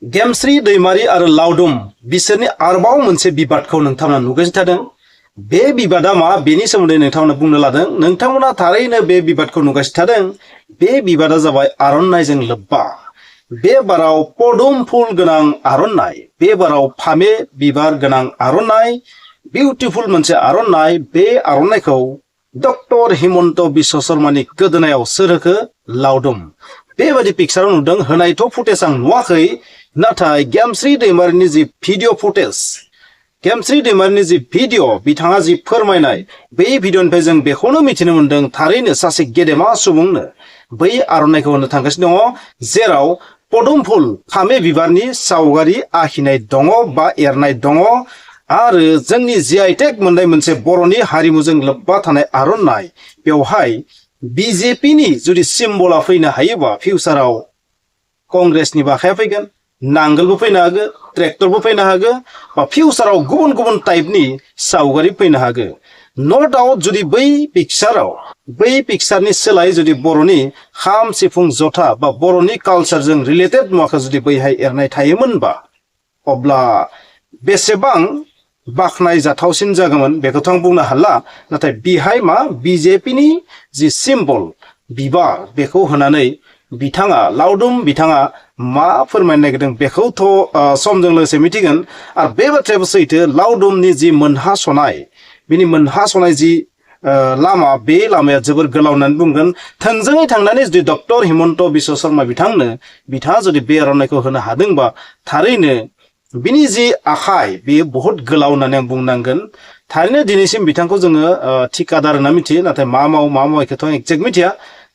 गेमस्रि दैमारि आरो लावदुम बिसोरनि आरोबाव मोनसे बिबादखौ नोंथांमोना नुगासिनो थादों। बे बिबादा मा बेनि सोमोन्दै नोंथांमोना बुंनो लादों। नोंथांमोना थारैनो बे बिबादखौ नुगासिनो थादों। बे बिबादा जाबाय आर'नाइजों लोब्बा। बे बाराव पदुम फुल गोनां आर'नाइ, बे बाराव फामे बिबार गोनां आर'नाइ, बिउटिफुल मोनसे आर'नाइ। बे आर'नाइखौ डक्टर हिमन्त बिश्व शर्मानि गोदोनायाव सोर होखो? लावदुम। बेबायदि पिक्चाराव नुदों। होनायथ' फुटेज आं नुवाखै, नाथाय गेमस्रि दैमारिनि जि भिडिअ फुटेज, गेमस्रि दैमारिनि जि भिडिअ, बिथाङा जि फोरमायनाय, बै भिडिअनिफ्राय जों बेखौनो मिथिनो मोन्दों थारैनो सासे गेदेमा सुबुंनो बै आर'नाइखौ होनो थांगासिनो दङ, जेराव पदुम फुल फामे बिबारनि सावगारि आखिनाय दङ बा एरनाय दङ आरो जोंनि GI टेग मोननाय मोनसे बर'नि हारिमुजों लोब्बा थानाय आर'नाइ। बेवहाय BJPनि जुदि सिम्बला फैनो हायोबा फिउचाराव कंग्रेसनि आखाया फैगोन, नांगोलबो फैनो हागो, ट्रेक्टरबो फैनो हागो, बा फिउचाराव गुबुन गुबुन टाइपनि सावगारि फैनो हागो। नो डाउट जुदि बै पिक्चारनि सोलाय जुदि बर'नि खाम सिफुं जथा बा बर'नि कालचारजों रिलेटेड मुवाखौ जुदि बैहाय एरनाय थायोमोनबा अब्ला बेसेबां बाखनाय जाथावसिन जागौमोन बेखौथ' आं बुंनो हाला। नाथाय बिहाय मा BJPनि जि सिम्बल बिबार बेखौ होनानै बिथाङा लावदुम बिथाङा मा फोरमायनो नागिरदों बेखौथ' समजों लोगोसे मिथिगोन। आरो बे बाथ्रायाबो सैथो, लावदुमनि जि मोनहासनाय, बिनि मोनहासनाय जि लामा, बे लामाया जोबोर गोलाव होननानै बुंगोन। थोंजोङै थांनानै जुदि डक्टर हिमन्त बिश्व शर्मा बिथाङा जुदि बे आर'नाइखौ होनो हादोंबा थारैनो बिनि जि आखाइ बेयो बहुत गोलाव होननानै आं बुंनांगोन। थारैनो दिनैसिम बिथांखौ जोङो थिकादार होनना मिथियो, नाथाय मा मावैखौथ' आं एक्जेक्ट मिथिया।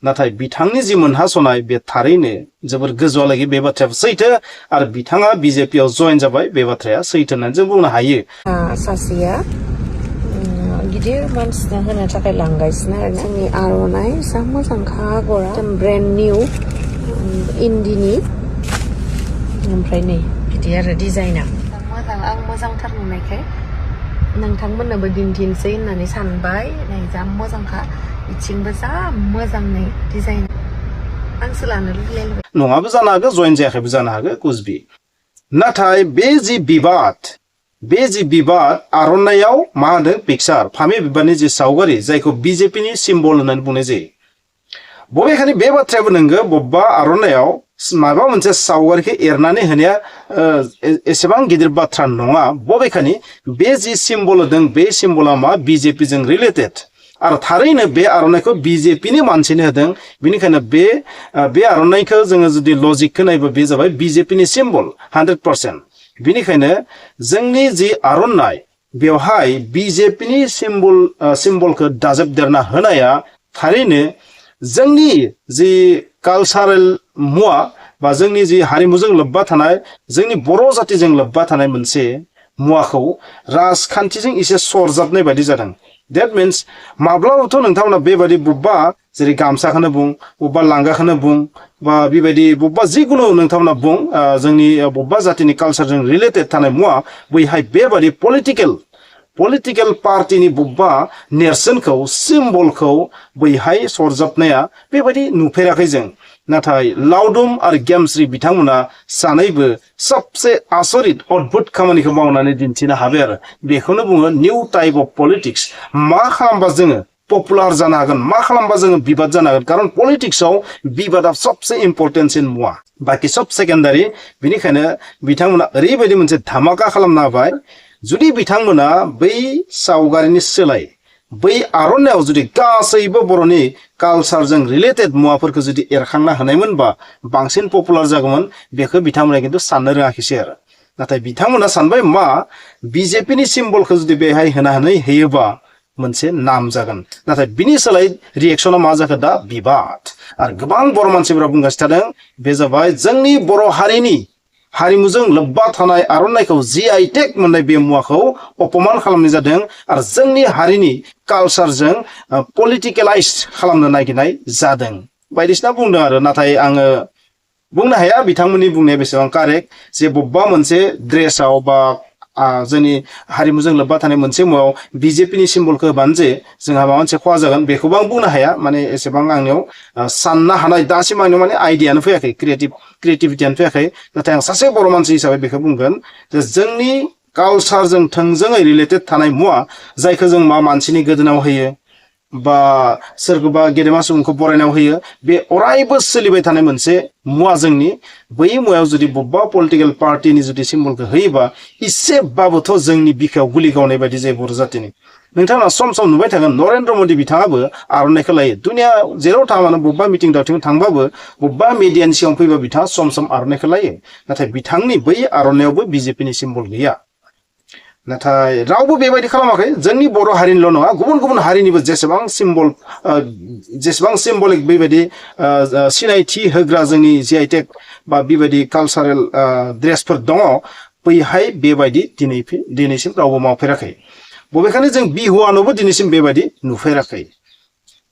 नाथाय बिथांनि जि मोनहासनाय बे थारैनो जोबोर गोजौआलागै, बे बाथ्रायाबो सैथो। आरो बिथाङा BJPआव जइन जाबाय, बे बाथ्राया सैथो होननानै जों बुंनो हायो। सासेया गिदिर मानसिनो होनो थाखाय लांगासिनो आरो जोंनि आर'नाइ जा मोजांखा आगरा, ब्रेन्ड निउ इन्दिनि, ओमफ्राय नै बिदि आरो डिजाइना मोजां। आं मोजांथार नुनायखाय नोंथांमोननोबो दिन्थिनोसै होननानै सानबाय। नै जा मोजांखा, बिथिंबो जा मोजां नै डिजाइन। आंसो लानो लुगैलायबाय। नङाबो जानो हागौ, जइन जायाखैबो जानो हागौ, कुचबि। नाथाय बे जि बिबाद आर'नाइयाव मा होनो पिक्चार, फामे बिबारनि जि सावगारि, जायखौ BJPनि सिम्बल होननानै बुंनाय जायो। बबेखानि बे बाथ्रायाबो नंगौ, बबेबा आर'नाइयाव माबा मोनसे सावगारिखौ एरनानै होनाया एसेबां गिदिर बाथ्रा नङा। बबेखानि बे जि सिम्बल होदों, बे सिम्बला मा BJPजों रिलेटेड। आरो थारैनो बे आर'नाइखौ BJPनि मानसिनो होदों। बेनिखायनो बे आर'नाइखौ जोङो जुदि लजिकखौ नायोबा बे जाबाय BJPनि सिम्बल 100%। बेनिखायनो जोंनि जि आर'नाइ बेवहाय BJPनि सिम्बलखौ दाजाबदेरना होनाया थारैनो जोंनि जि कालचारेल मुवा बा जोंनि जि हारिमुजों लोब्बा थानाय, जोंनि बर' जातिजों लोब्बा थानाय मोनसे मुवाखौ राजखान्थिजों एसे सरजाबनाय बायदि जादों। That means माब्लाबाथ' नोंथांमोना बेबायदि बबेबा जेरै गामसाखौनो बुं, बबेबा लांगाखौनो बुं, बा बेबायदि बबेबा जिखुनु नोंथांमोना बुं, जोंनि बबेबा जातिनि कालचारजों रिलेटेड थानाय मुवा, बैहाय बेबायदि पलिटिकेल पार्टिनि बबेबा नेरसोनखौ, सिम्बलखौ बैहाय सरजाबनाया बेबायदि नुफेराखै जों। नाथाय लावदुम आरो गेमस्रि बिथांमोना सानैबो सबसे आसरित अद्भुत खामानिखौ मावनानै दिन्थिनो हाबाय। आरो बेखौनो बुङो निउ टाइप अफ पलिटिक्स। मा खालामबा जोङो पपुलार जानो हागोन, मा खालामबा जोङो बिबाद जानो हागोन। खारन पलिटिक्सआव बिबादा सबसे इम्पर्टेन्टसिन मुवा, बाखि सब सेकेन्डारि। बेनिखायनो बिथांमोना ओरैबायदि मोनसे धामाका खालामना होबाय। जुदि बिथांमोना बै सावगारिनि सोलाय बै आर'नाइयाव जुदि गासैबो बर'नि कालचारजों रिलेटेड मुवाफोरखौ जुदि एरखांना होनायमोनबा बांसिन पपुलार जागौमोन। बेखौ बिथांमोना खिन्थु साननो रोङाखैसै आरो। नाथाय बिथांमोना सानबाय मा BJPनि सिम्बलखौ जुदि बेहाय होनानै होयोबा मोनसे नाम जागोन। नाथाय बिनि सोलाय रिएक्सना मा जाखो? दा बिबाद। आरो गोबां बर' मानसिफोरा बुंगासिनो थादों, बे जाबाय जोंनि बर' हारिमुजों लोब्बा थानाय आर'नाइखौ GI टेग मोननाय बे मुवाखौ अपमान खालामनाय जादों आरो जोंनि हारिनि कालचारजों पलिटिकेलाइज खालामनो नागिरनाय जादों बायदिसिना बुंदों आरो। नाथाय आङो बुंनो हाया बिथांमोननि बुंनाया बेसेबां कारेक्ट, जे बबेबा मोनसे ड्रेसाव बा जोंनि हारिमुजों लोब्बा थानाय मोनसे मुवायाव बिजेपिनि सिम्बलखौ होबानो जे जोंहा माबा मोनसे खहा जागोन बेखौबो आं बुंनो हाया माने एसेबां आंनियाव साननो हानाय दासिम आंनियाव माने आइडियानो फैयाखै क्रिएटिभिटियानो फैयाखै नाथाय आं सासे बर' मानसि हिसाबै बेखौ बुंगोन जे जोंनि कालसारजों थोंजोङै रिलेटेड थानाय मुवा जायखौ जों मानसिनि गोदोनायाव होयो बा सोरखौबा गेदेमा सुबुंखौ बरायनायाव होयो बे अरायबो सोलिबाय थानाय मोनसे मुवा जोंनि बै मुवायाव जुदि बबेबा पलिटिकेल पार्टिनि जुदि सिम्बलखौ होयोबा इसेबाबोथ' जोंनि बिखायाव गुलि गावनाय बायदि जायो बर' जातिनि नोंथाङा सम सम नुबाय थागोन नरेन्द्र मदि बिथाङाबो आर'नाइखौ लायो दुनिया जेराव थाङा मानो बबेबा मिटिं दावथिं थांबाबो बबेबा मिडियानि सिगाङाव फैबा बिथाङा सम सम आर'नाइखौ लायो नाथाय बिथांनि बै आर'नाइयावबो बिजेपिनि सिम्बल गैया नाथाय रावबो बेबायदि खालामाखै जोंनि बर' हारिनिल' नङा गुबुन गुबुन हारिनिबो जेसेबां सिम्बलिक बेबायदि सिनायथि होग्रा जोंनि जिआइटेक बा बेबायदि कालसारेल ड्रेसफोर दङ बैहाय बेबायदि दिनैसिम रावबो मावफेराखै बबेखानि जों बिहुआनोबो दिनैसिम बेबायदि नुफेराखै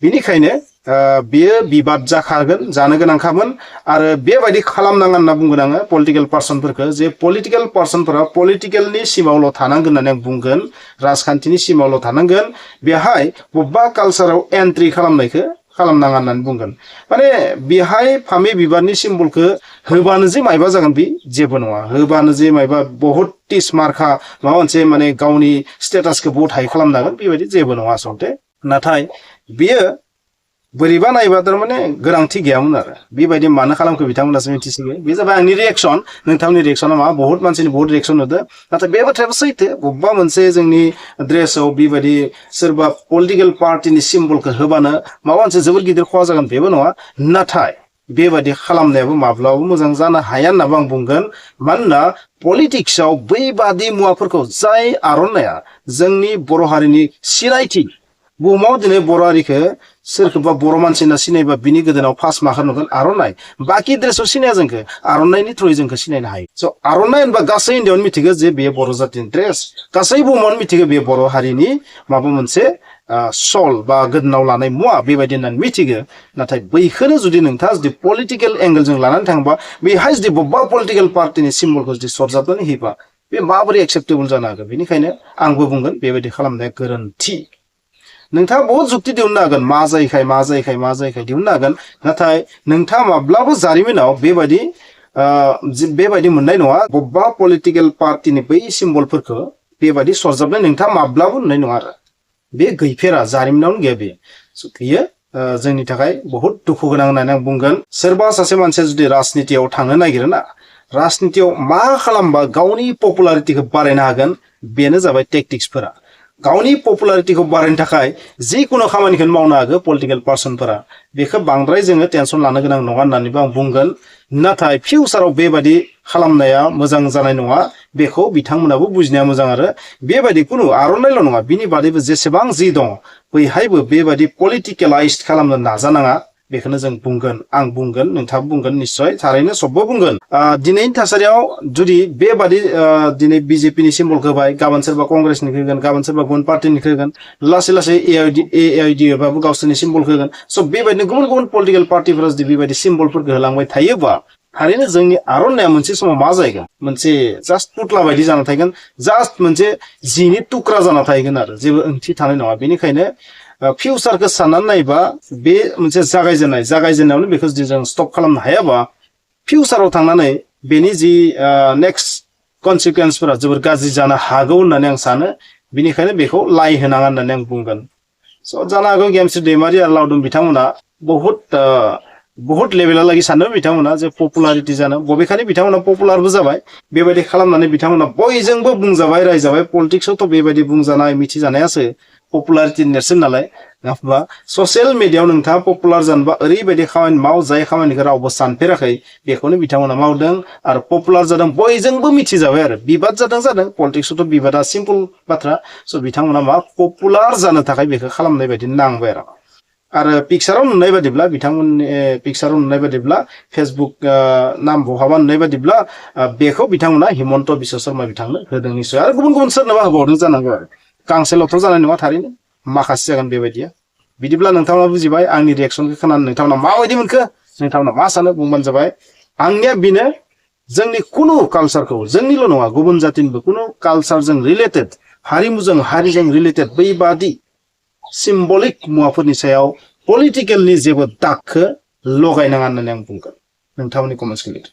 बेनिखायनो बेयो बिबाद जाखागोन जानो गोनांखामोन आरो बेबायदि खालामनाङा होनना बुंगोन आङो पलिटिकेल पार्सनफोरखौ जे पलिटिकेल पार्सनफोरा पलिटिकेलनि सिमावल' थानांगोन होननानै आं बुंगोन राजखान्थिनि सिमावल' थानांगोन बेहाय बबेबा कालसाराव एन्ट्रि खालामनायखौ खालामनाङा होननानै बुंगोन माने बेहाय फामे बिबारनि सिम्बलखौ होबानो जे मायबा जागोन बे जेबो नङा होबानो जे मायबा बहुत टिस मार्का माबा मोनसे माने गावनि स्टेटासखौ बहुत हाइ खालामनो हागोन बेबायदि जेबो नङा आसलथे नाथाय बेयो बोरैबा नायबा थारमाने गोनांथि गैयामोन आरो बेबायदि मानो खालामखो बिथांमोनासो मिथिसिगोन बे जाबाय आंनि रिएक्सन नोंथांनि रिएक्सना मा बहुत मानसिनि बहुत रिएक्सन नुदों नाथाय बे बाथ्रायाबो सैथो बबेबा मोनसे जोंनि ड्रेसाव बेबायदि सोरबा पलिटिकेल पार्टिनि सिम्बलखौ होबानो माबा मोनसे जोबोर गिदिर खहा जागोन बेबो नङा नाथाय बेबायदि खालामनायाबो माब्लाबाबो मोजां जानो हाया होननाबो आं बुंगोन मानोना पलिटिक्सआव बैबादि मुवाफोरखौ जाय आर'नाइया जोंनि बर' हारिनि सिनायथि बुहुमाव दिनै बर' हारिखौ सोरखौबा बर' मानसि होनना सिनायबा बिनि गोदोनाव फार्स्ट माखौ नुगोन आर'नाइ बाखि ड्रेसाव सिनाया जोंखौ आर'नाइनि थ्रुयै जोंखौ सिनायनो हायो स' आर'नाइ होनबा गासै इण्डियाआवनो मिथिगौ जे बेयो बर' जातिनि ड्रेस गासै बुहुमावनो मिथिगौ बेयो बर' हारिनि माबा मोनसे सल बा गोदोनाव लानाय मुवा बेबायदि होननानै मिथिगौ नाथाय बैखौनो जुदि नोंथाङा जुदि पलिटिकेल एंगेलजों लानानै थाङोबा बेहाय जुदि बबेबा पलिटिकेल पार्टिनि सिम्बलखौ जुदि सरजाबनानै होयोबा बे माबोरै एक्सेप्टेबल जानो हागोन बेनिखायनो आंबो बुंगोन बेबायदि खालामनाया गोरोन्थि नोंथाङा बहुत जुक्ति दिहुननो हागोन मा जायैखाय दिहुननो हागोन नाथाय नोंथाङा माब्लाबो जारिमिनाव बेबायदि मोननाय नङा बबेबा पलिटिकेल पार्टिनि बै सिम्बलफोरखौ बेबायदि सरजाबनाय नोंथाङा माब्लाबो नुनाय नङा आरो बे गैफेरा जारिमिनावनो गैया बेयो जोंनि थाखाय बहुत दुखु गोनां होननानै आं बुंगोन सोरबा सासे मानसिया जुदि राजनितियाव थांनो नागिरो ना राजनितियाव मा खालामबा गावनि पपुलारिटिखौ बारायनो हागोन बेनो जाबाय टेक्टिक्सफोरा गावनि पपुलारिटिखौ बारायनो थाखाय जिखुनु खामानिखौनो मावनो हागौ पलिटिकेल पार्सनफोरा बेखौ बांद्राय जोङो टेनसन लानो गोनां नङा होननानैबो आं बुंगोन नाथाय फिउचाराव बेबायदि खालामनाया मोजां जानाय नङा बेखौ बिथांमोनाबो बुजिनाया मोजां आरो बेबायदि खुनु आर'नाइल' नङा बिनि बादैबो जेसेबां जि दङ बैहायबो बेबायदि पलिटिकेलाइज खालामनो नाजानाङा बेखौनो जों बुंगोन आं बुंगोन नोंथाङा बुंगोन निश्चय थारैनो सबबो बुंगोन दिनैनि थासारियाव जुदि बेबादि दिनै बिजेपिनि सिम्बलखौ होबाय गाबोन सोरबा कंग्रेसनि होगोन गाबोन सोरबा गुबुन पार्टिनि होगोन लासै लासै एआइडि बाबो गावसोरनि सिम्बलखौ होगोन स' बेबायदिनो गुबुन गुबुन पलिटिकेल पार्टिफोरा जुदि बेबायदि सिम्बलफोरखौ होलांबाय थायोबा थारैनो जोंनि आर'नाइया मोनसे समाव मा जाहैगोन मोनसे जास्ट पुतला बायदि जाना थागोन जास्ट मोनसे जिनि टुक्रा जाना थाहैगोन आरो जेबो ओंथि थानाय नङा बेनिखायनो फिउचारखौ साननानै नायबा बे मोनसे जागायजेननायावनो बेखौ जुदि जों स्टप खालामनो हायाबा फिउचाराव थांनानै बेनि जि नेक्स्ट कनसिकुवेन्सफोरा जोबोर गाज्रि जानो हागौ होननानै आं सानो बिनिखायनो बेखौ लाइ होनाङा होननानै आं बुंगोन स' जानो हागौ गेमस्रि दैमारि आरो लावदुम बिथांमोना बहुत लेभेलालागि सानो बिथांमोना जे पपुलारिटि जानो बबेखानि बिथांमोना पपुलारबो जाबाय बेबायदि खालामनानै बिथांमोना बयजोंबो बुंजाबाय रायजाबाय पलिटिक्सआवथ' बेबायदि बुंजानाय मिथिजानायासो पपुलारिटि नेरसोन नालाय होमबा ससियेल मिडियायाव नोंथाङा पपुलार जानोबा ओरैबायदि खामानि माव जाय खामानिखौ रावबो सानफेराखै बेखौनो बिथांमोना मावदों आरो पपुलार जादों बयजोंबो मिथिजाबाय आरो बिबाद जादों पलिटिक्सआवथ' बिबादा सिम्पल बाथ्रा स' बिथांमोना मा पपुलार जानो थाखाय बेखौ खालामनाय बायदि नांबाय आरो पिक्साराव नुनाय बादिब्ला बिथांमोननि पिक्साराव नुनाय बादिब्ला फेसबुक नाम बहाबा नुनाय बादिब्ला बेखौ बिथांमोना हिमन्त बिश्व शर्मा बिथांनो होदों निश्चय आरो गुबुन गुबुन सोरनोबा होबावदों जानांगौ आरो गांसेल'थ' जानाय नङा थारैनो माखासे जागोन बेबायदिया बिदिब्ला नोंथांमोना बुजिबाय आंनि रिएक्सनखौ खोनानो नोंथांमोना माबायदि मोनखो नोंथांमोना मा सानो बुंबानो जाबाय आंनिया बेनो जोंनि कुनु कालचारखौ जोंनिल' नङा गुबुन जातिनिबो कुनु कालचारजों रिलेटेड हारिजों रिलेटेड बैबादि सिम्बलिक मुवाफोरनि सायाव पलिटिकेलनि जेबो दागखौ लगायनाङा होननानै आं बुंगोन नोंथांमोननि कमेन्ट्सखौ लिर